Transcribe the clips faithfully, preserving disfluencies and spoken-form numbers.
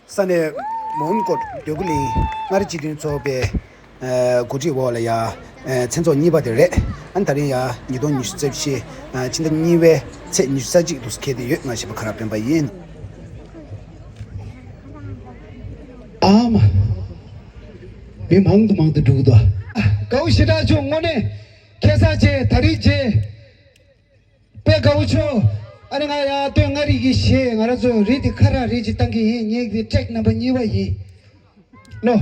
ས་གནས་མོན་གྷོ་འདོད་རྒུ་གླིང་མངའ་རིས་སྤྱི་མཐུན་ཚོགས་པའི་ཨ་འགོ་ཁྲིད་འོག་ལ་ཡ་ཨ་མཚན་ཚོགས་གཉིས་པ་དེ་རེད། ཨ་ནི་ད་རིང་ཡ་ཉིས་སྟོང་ཉི་ཤུ་རྩ་བཞི་ཨ་ཕྱི་ཟླ་གཉིས་པའི་ཚེས་ཉི་ཤུ་རྩ་གཅིག་འདུག་སེ་འཁེལ་བསྡད་ཡོད། ང་གཞས་པ་ཁ་རག་སྤེན་པ་ཡིན། ཨ་མ། མི་མང་དུ་མང་དུ་འགྲོ་གི་འདུག་ཨ། དགའ་བོ་ཞེ་དྲག་བྱུང་། དངོས་གནས་ཁ་སང་རྗེས་ད་རིང་རྗེས། དཔེ་དགའ་བོ་བྱུང་། ཨ་ནི་ང་ཡ་སྟོན་མངའ་རིས་ཀྱི་གཞས། ང་རང་ཚོ་རི་དེ་ཁ་རག་རི་ཅིག་བཏང་གི་ཡིན། ངའི་དེ་ཊེག་ནམ་བར་གཉིས་པ་ཡིན། ལོ།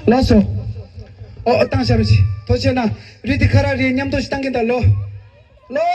ལགས་སོ། ཨོ་ཨོ་བཏང་བཞག་རོགས་གྱིས། ཐུགས་རྗེ་གནང་། རི་དེ་ཁ་རག་རི་མཉམ་དུ་ཞིག་བཏང་གི་ད། ལོ། ལོ།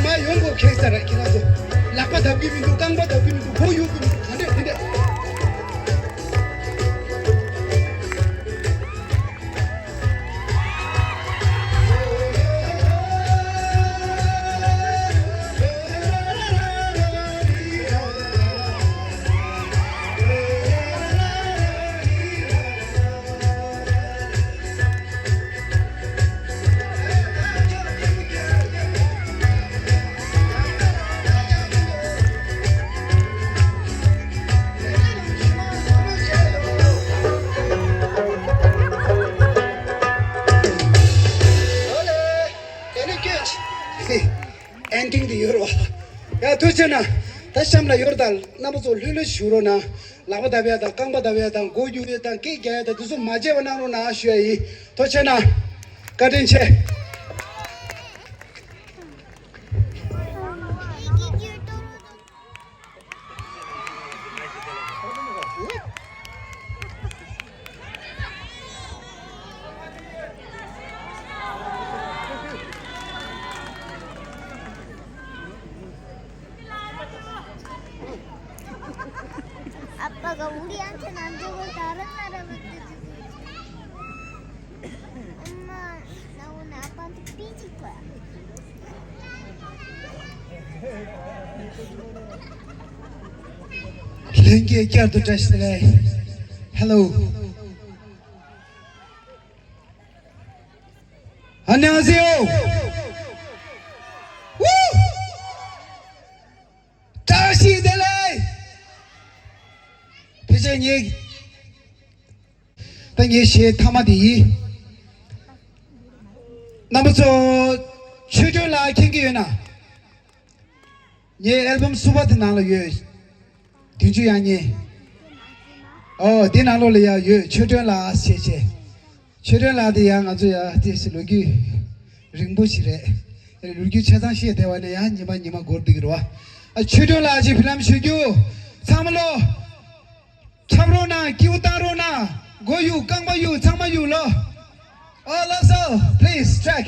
མ་ཡོང་གོ། ཁེགས་ས་ར། ཁྱེད་རང་ཚོ་ལག་པ་བརྡབ་གི་མི་འདུག་རྐང་པ་བརྡབ་གི་མི་འདུག་མགོ་གཡུག་གི་མི་འདུག་ག་འདྲས་དེ་འདྲས། ཨེན་ཌིང་དུ་ཡོད་རོགས། ཡ་ཐུགས་རྗེ་གནང་། ད་གཤམ་ལ་ཡོད་རེད། ད་རྣམ་པ་ཚོ་ལྷོད་ལྷོད་བཞུགས་རོགས་གནང་། ལག་པ་བརྡབ་ཡ་དང་རྐང་པ་བརྡབ་ཡ་དང་མགོ་གཡུག་ཡ་དང་སྐད་རྒྱག་ཡ་དང་དེ་ཚོ་མ་བྱས་པ་གནང་རོགས་གནང་ཞུ་ཡ་ཡིན། ཐུགས་རྗེ་གནང་། བཀའ་དྲིན་ཆེ། 아빠가 우리한테는 안 주고 다른 나라 만들고 있어. 엄마, 나 오늘 아빠한테 삐질 거야. ལྷན་རྒྱས་བསྐྱར་དུ་བཀྲ་ཤིས་བདེ་ལེགས། Hello. 안녕하세요. 우! བཀྲ་ཤིས་བདེ་ལེགས། ཕལ་ཆེར་ངས་ད་ངའི་གཞས་མཐའ་མ་དེ་ཡིན། རྣམ་པ་ཚོ་ཆོས་སྒྲོན་ལགས་མཁྱེན་གྱི་ཡོད་ན། ངའི་ཨལ་བམ་གསུམ་པ་དེ་ནང་ལ་ཡོད། བདུན་ཅུ་ཡང་ཉེ། ཨོ་དེ་ནང་ལོགས་ལ་ཡང་ཡོད། ཆོས་སྒྲོན་ལགས་ཞེས་བྱས། ཆོས་སྒྲོན་ལགས་དེ་ཡང་ང་ཚོ་ཡང་ཏོག་ཙམ་ལོ་རྒྱུས་རིང་པོ་ཞིག་རེད། ལོ་རྒྱུས་ཆ་ཚང་བཤད་བསྡད་པ་ནས་ཡང་ཉི་མ་ཉི་མ་འགོར་བསྡད་ཀྱི་རེད་བ། ཨ་ཆོས་སྒྲོན་ལགས་ཀྱིས་ཕིལམ་ཞུ་རྒྱུ། ཚང་མ་ལོ། འཁྲབ་རོགས་གནང་། སྐྱིད་པོ་བཏང་རོགས་གནང་། མགོ་གཡུག་རྐང་པ་གཡུག་ཚང་མ་གཡུག་ལོ། ཨོ་ལགས་སོ། Please track.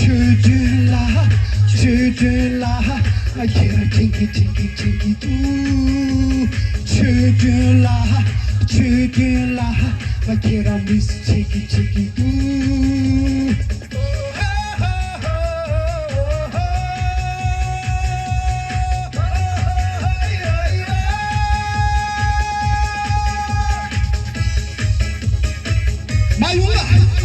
ཆོས་སྒྲོན་ལགས། ཆོས་སྒྲོན་ལགས། ཁྱེད་རང་ཁྲིད་ཀྱི་ཁྲིད་ཀྱི་ཁྲིད་ཀྱི་འདུག་ཆོས་སྒྲོན་ལགས། ཆོས་སྒྲོན་ལགས། ཁྱེད་རང་མིས་ཁྲིད་ཀྱི་ཁྲིད་ཀྱི་འདུག་མ་ཡོང་ལ།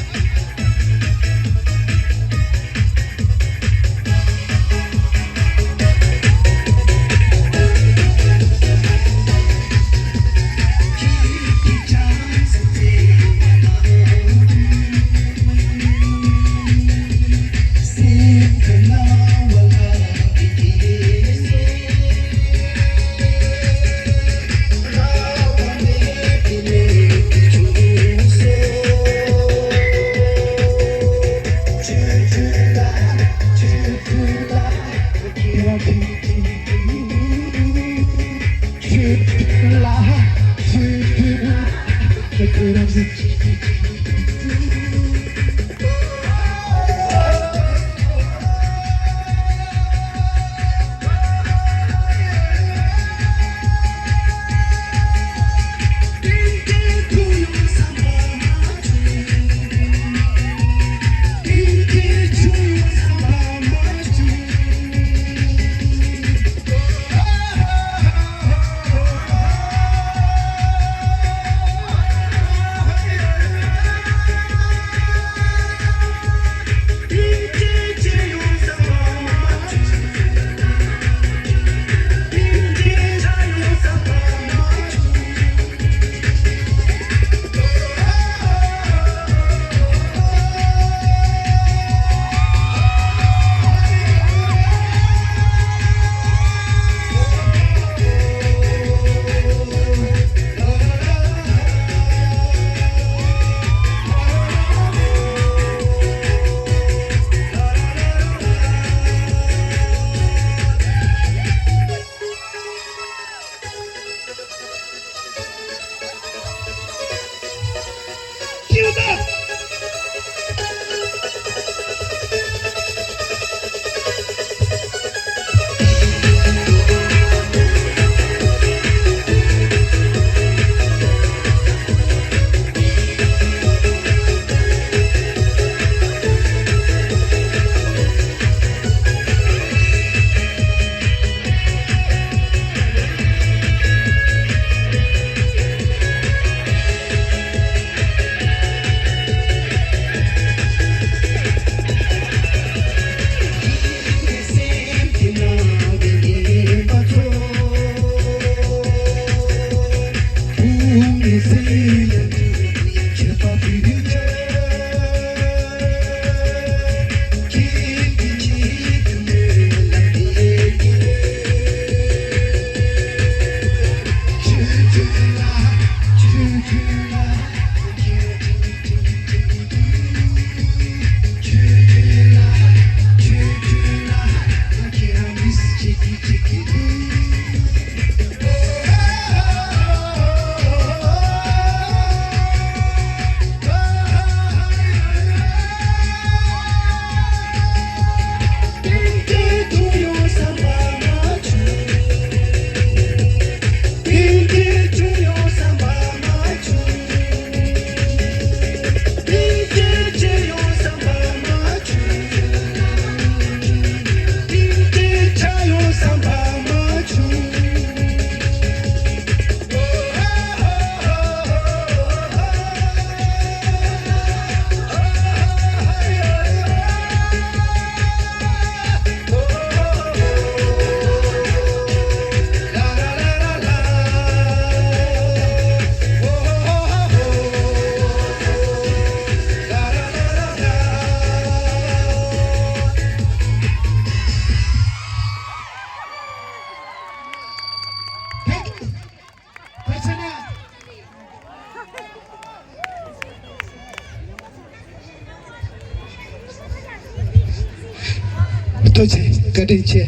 ཐུགས་རྗེ་ཆེ། བཀའ་དྲིན་ཆེ།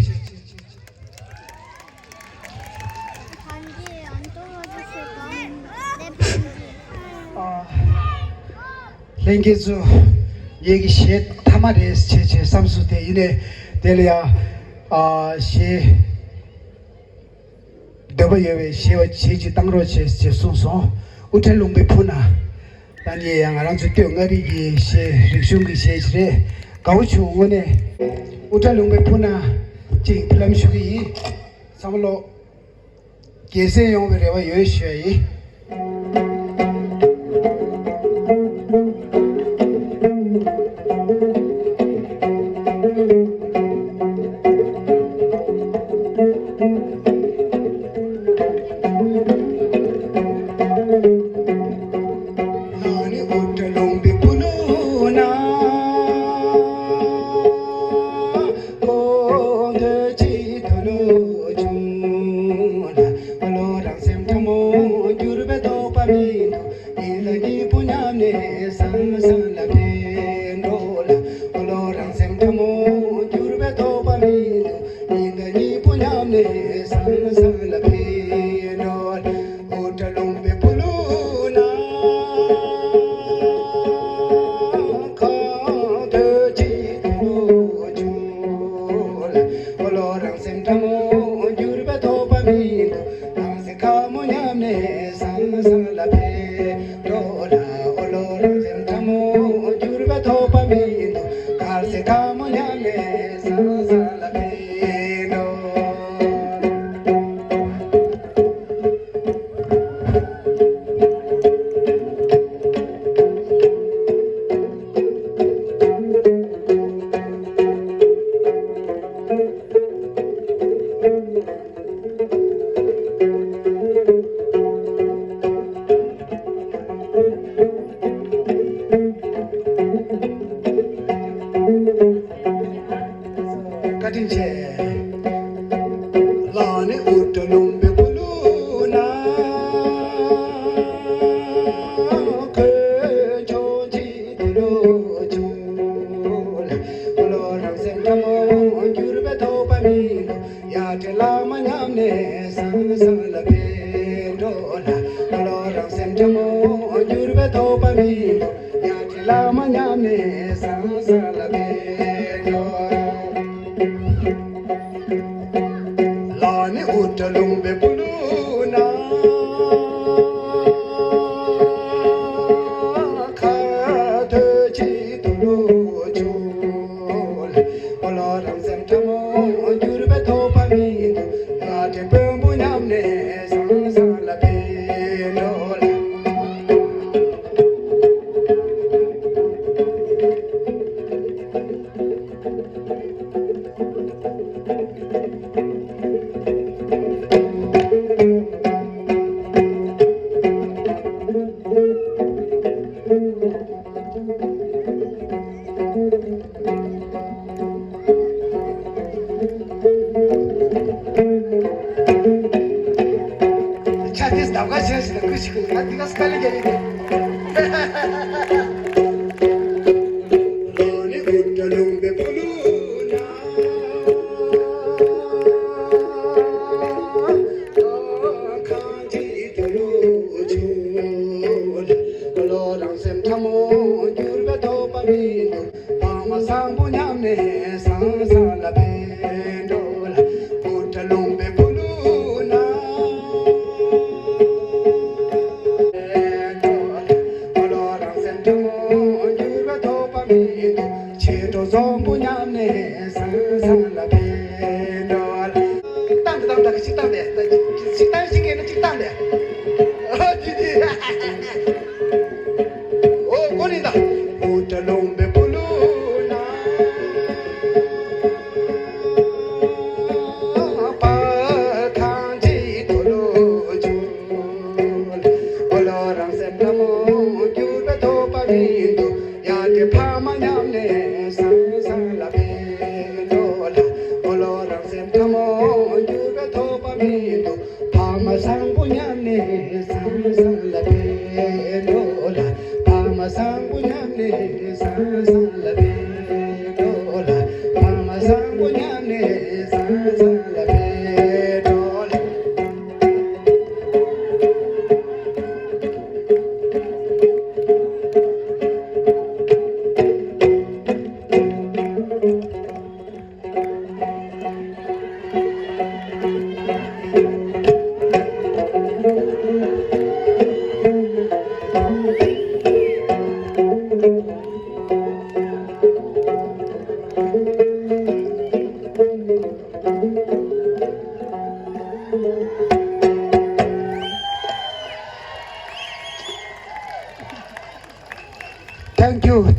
ལྷན་རྒྱས་ཚོ། ངེད་ཀྱི་གཞས་མཐའ་མ་རེད་བྱས་བྱས་བསམ་སོང་སྟེ། ཡིན་ནའི་དེ་ལ་ཡ། ཨ། གཞས། འདོད་པ་ཡོད་པའི་གཞས་པ་གཞས་ཅིག་བཏང་རོགས་བྱས་ཅེས་གསུངས་སོང་། དབུ་སྐྲ་ལུང་པའི་ཕུ་ན། ད་ནི་ཡང་ང་རང་ཚོ་སྟོད་མངའ་རིས་ཀྱི་གཞས། རིག་གཞུང་གི་གཞས་ཤིག་རེད། དགའ་བོ་བྱུང་། དངོས་གནས། དབུ་སྐྲ་ལུང་པའི་ཕུ་ན་ཅིག་ཕུ་ལམ་ཞུ་གི་ཡིན། བསམ་བློ་རྒྱལ་སྲས་ཡོང་བའི་རེ་བ་ཡོད་ཞུ་ཡ་ཡིན། ཁོང་དུ་ཅི་དུ་ལོ་ཆུང་ལ། བློ་རང་སེམས་ཕྲ་མོ་འགྱུར་བའི་དོགས་པ་མི་འདུག་ཉིན་ལ་གཉིས་པོ་མཉམ་ནས་སང་སང་ལ་ཕེབས་འགྲོ་ལ། བློ་རང་སེམས་ཕྲ་མོ་འགྱུར་བའི་དོགས་པ་མི་འདུག་ཉིན་ལ་གཉིས་པོ་མཉམ་ནས་སང་སང་ལ་ཕེབས་འགྲོ་ལ། དབུ་སྐྲ་ལུང་པའི་ཕུ་ལུ་ན། ཁ་ཐོད་ཅིག་ཏུ་ལོ་ཆུང་ལ། བློ་རང་སེམས་ཕྲ་མོ་འགྱུར་བའི་དོགས་པ་མི་འདུག་ནང་སེམས་ཁ་མོ་མཉམ་ནས་སང་སང་ལ་ཕེབས་འགྲོ་ལ། བློ་རང་སེམས་ཕྲ་མོ་འགྱུར་བའི་དོགས་པ་མི་འདུག་ཁ་སེམས་ཁ་མོ་མཉམ་ནས་སང་སང་ལ་ཕེབས་འགྲོ། བཀའ་དྲིན་ཆེ། ལ་ནི་དབུ་སྐྲ་ལུང་པའི་ཕུ་ལུ་ན། དཀོན་མཆོག་གཅིག་ཏུ་ལོ་ཆུང་ལ། བློ་རང་སེམས་ཕྲ་མོ་འགྱུར་བའི་དོགས་པ་མི་འདུག་ཡར་བཀྲ་བླ་མ་མཉམ་ནས་སང་སང་ལ་ཕེབས་འགྲོ་ལ། བློ་རང་སེམས་ཕྲ་མོ་འགྱུར་བའི་དོགས་པ་མི་འདུག་ཡར་བཀྲ་བླ་མ་མཉམ་ནས་སང་སང་ལ་ཕེབས་འགྲོ། ལ་ནི་དབུ་སྐྲ་ལུང་པའི་ཕུ་ལུ་ན། ཁ་ཐོད་ཅིག་ཏུ་ལོ་ཆུང་ལ། བློ་རང་སེམས་ཕྲ་མོ་འགྱུར་བའི་དོགས་པ་མི་འདུག་ཡར་བཀྲ་དཔོན་པོ་མཉམ་ནས་སང་སང་ལ་ཕེབས་འགྲོ་ལ། ཆ་དེ་སྡབ་ཁ་བྱས་ཤིག་ལ་ཁུ་ཞིག་ཁུ་ང་འདི་ག་སྐ་ལེ་རྒྱ་རེད་དེ། ལོ་ནི་དབུ་སྐྲ་ལུང་པའི་ཕུ་ལུ་ན། ཁང་ཁྱི་དུ་ལུ་ཆུ་ལ། བློ་རང་སེམས་ཕྲ་མོ་འགྱུར་བའི་དོགས་པ་མི་འདུག་ཕ་མ་བཟང་པོ་མཉམ་ནས་སང་སང་ལ་ཕེབས་འགྲོ་ལ། དབུ་སྐྲ་ལུང་པའི་ཕུ་ལུ་ན། བློ་རང་སེམས་ཕྲ་མོ་འགྱུར་བའི་དོགས་པ་མི་འདུག་ཕྱི་དྲོ་བཟང་པོ་མཉམ་ནས་སང་སང་ལ་ཕེབས་འགྲོ་ལ། བཏང་དེ་བཏང་དེ་གཅིག་བཏང་དེ་གཅིག་བཏང་ཞིག་གས་ན་གཅིག་བཏང་དེ། ཨོ་དེ་དེ། ཨོ་ཀོ་རི་ད། དབུ་སྐྲ་ལུང་པའི་ཕུ་ལུ་ན། པ་ཁང་གཅིག་ཏུ་ལོ་ཆུ་ལ། བློ་རང་སེམས་ཕྲ་མོ་འགྱུར་བའི་དོགས་པ་མི་འདུག་ཡར་བཀྲ་ཕ་མ་མཉམ་ནས་སང་སང་ལ་ཕེབས་འགྲོ་ལ། བློ་རང་སེམས་ཕྲ་མོ་འགྱུར་བའི་དོགས་པ་མི་འདུག་ཕ་མ་བཟང་པོ་མཉམ་ནས་སང་སང་ལ་ཕེབས་འགྲོ་ལ། ཕ་མ་བཟང་པོ་མཉམ་ནས་སང་སང་ལ་ཕེབས་འགྲོ་ལ། ཕ་མ་བཟང་ Thank you.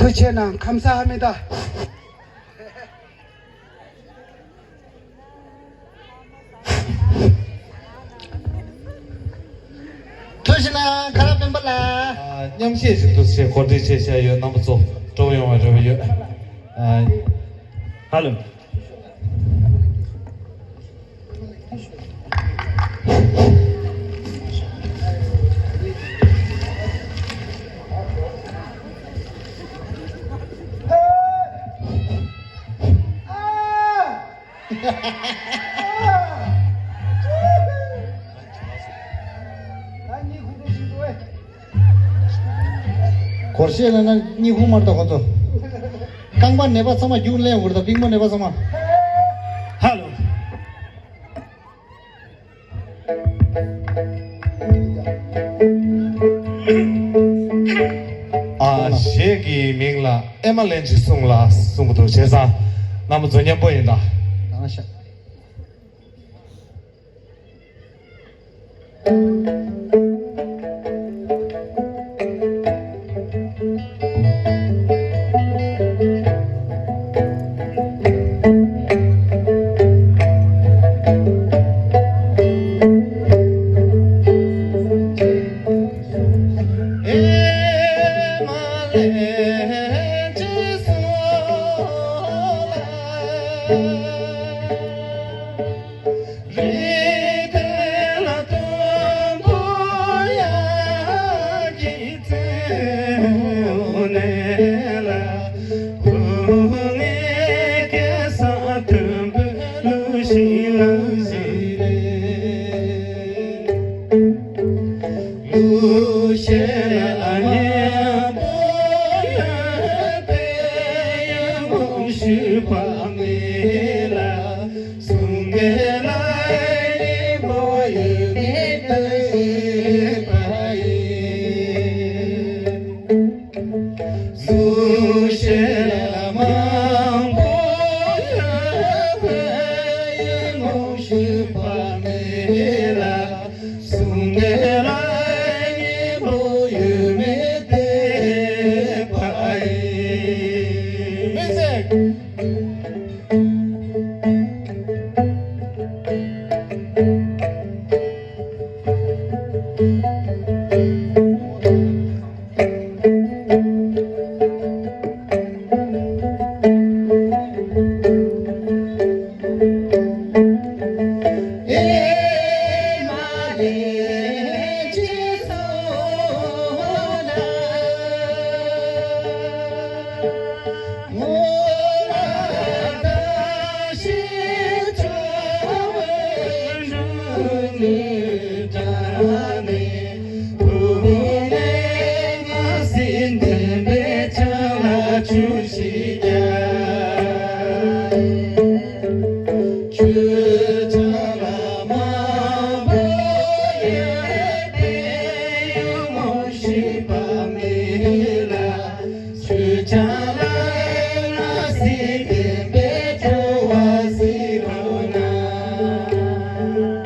ཐུགས་རྗེ་གནང་། ཁམས་སངས་ཧ་མི་ད། ཐུགས་རྗེ་གནང་། ཁ་རག་སྤེན་པ་ལགས། ཨ། མཉམ་གཞས་ཤིག་འདུག་སེ་གོ་སྒྲིག་བྱས་བཞག་ཡོད། རྣམ་པ་ཚོ་སྤྲོ་པོ་ཡོང་བའི་རེ་བ་ཡོད། ཨ། ཧ་ལོ། སྒོར་གཞས་ལབ་ན་གཉིད་ཁུག་མ་རེད་ད་ཁོ་ཚོ། རྐང་པ་ནད་པ་ཚང་མ་རྒྱུགས་ལེན་དགོས་རེད་ད། པིང་པོ་ནད་པ་ཚང་མ། ཧ་ལོ། ཨ། གཞས་ཀྱི་མིང་ལ་ཨེ་མ་ལན་གཅིག་གསུངས་ལ་གསུང་གི་འདུག་བྱས་ཙང་རྣམ་པ་ཚོ་མཉམ་པོ་ཡིན་ད། གང་ཤ།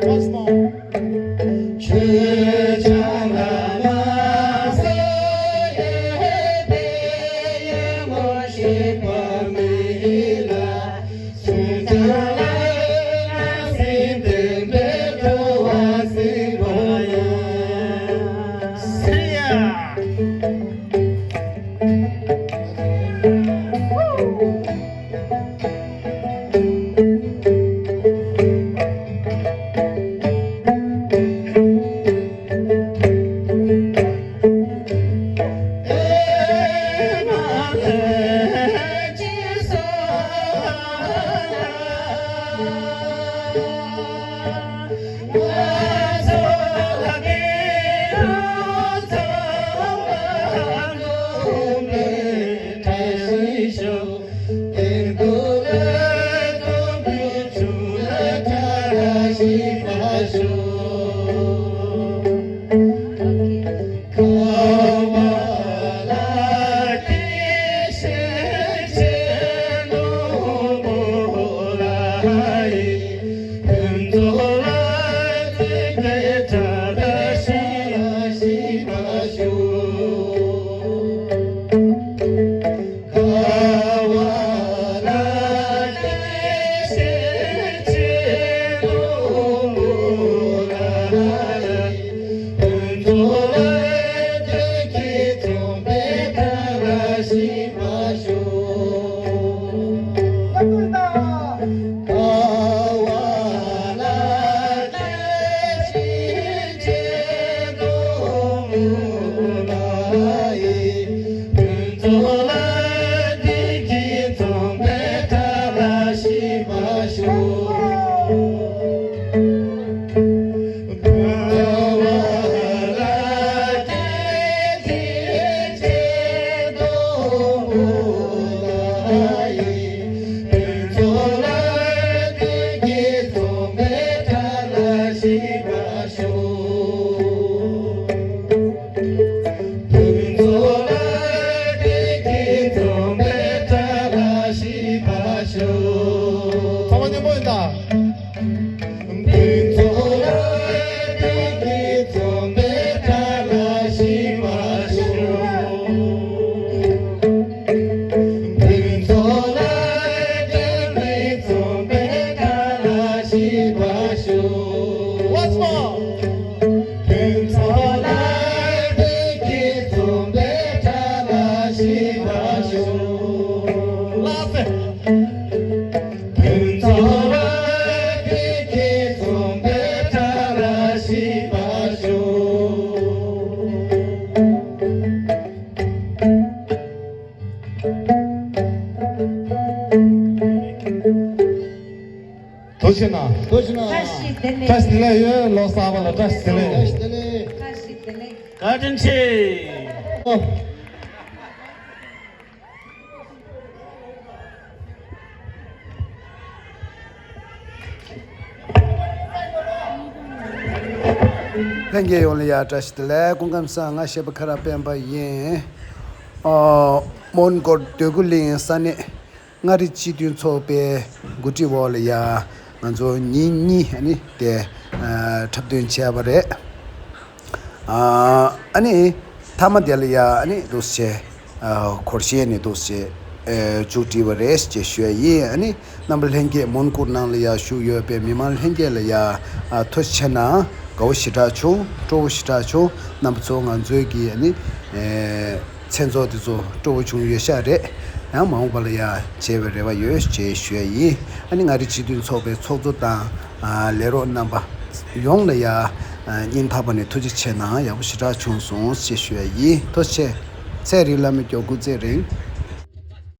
Once more. ཚང་མ་མཉམ་པོ་ཡིན་ད། Once more. Last. ཐུགས་རྗེ་གནང་། ཐུགས་རྗེ་གནང་། བཀྲ་ཤིས་བདེ་ལེགས། བཀྲ་ཤིས་བདེ་ལེགས་ཡོད། ལོ་གསར་པ་ལ་བཀྲ་ཤིས་བདེ་ལེགས། བཀྲ་ཤིས་བདེ་ལེགས། བཀའ་དྲིན་ཆེ། ལྷན་རྒྱས་ཡོངས་ལ་ཡ་བཀྲ་ཤིས་བདེ་ལེགས། སྐུ་ཁམས་བཟང་། ང་གཞས་པ་ཁ་རག་སྤེན་པ་ཡིན། ཨོ། མོན་གྷོ་འདོད་རྒུ་གླིང་ས་གནས་མངའ་རིས་སྤྱི་མཐུན་ཚོགས་པའི་གོ་སྒྲིག་འོག་ལ་ཡ་ང་ཚོ་ཉིན་གཉིས་ཨ་ནི་དེ་འཁྲབ་སྟོན་བྱས་པ་རེད། ཨ་ནི་མཐའ་མ་དེ་ལ་ཡ་ཨ་ནི་འདུག་སེ་ཨ་སྒོར་གཞས་ནི་འདུག་སེ་ཨ་མཇུག་སྒྲིལ་བ་རེད་ཅེས་ཞུ་ཡ་ཡིན། ཨ་ནི་རྣམ་པ་ལྷན་རྒྱས་མོན་གྷོ་ནང་ལ་ཡ་བཞུགས་ཡོད་པའི་མི་མང་ལྷན་རྒྱས་ལ་ཡ་ཨ་ཐུགས་རྗེ་ཆེ་གནང་། དགའ་བོ་ཞེ་དྲག་བྱུང་། སྤྲོ་བོ་ཞེ་དྲག་བྱུང་། རྣམ་པ་ཚོ་ང་ཚོའི་གི་ཨ་ནི་ཨེ་མཚན་ཚོགས་དེ་ཚོ་སྤྲོ་བོ་བྱུང་ཡོད་ཤག་རེད། ཡང་མ་འོངས་པ་ལ་ཡ་མཇལ་བའི་རེ་བ་ཡོད་ཅེས་ཞུ་ཡ་ཡིན། ཨ་ནི་མངའ་རིས་སྤྱི་མཐུན་ཚོགས་པའི་ཚོགས་གཙོ་དང་ཨ་ལས་རོགས་རྣམ་པ་ཡོངས་ལ་ཡ་ཨ་སྙིང་ཐག་པ་ནས་ཐུགས་རྗེ་ཆེ་གནང་། ཡག་པོ་ཞེ་དྲག་བྱུང་སོང་ཞེས་ཞུ་ཡ་ཡིན། ཐུགས་རྗེ་ཆེ། ཚེ་རིང་བླ་མའི་མགྱོགས་སྐུ་ཚེ་རིང་།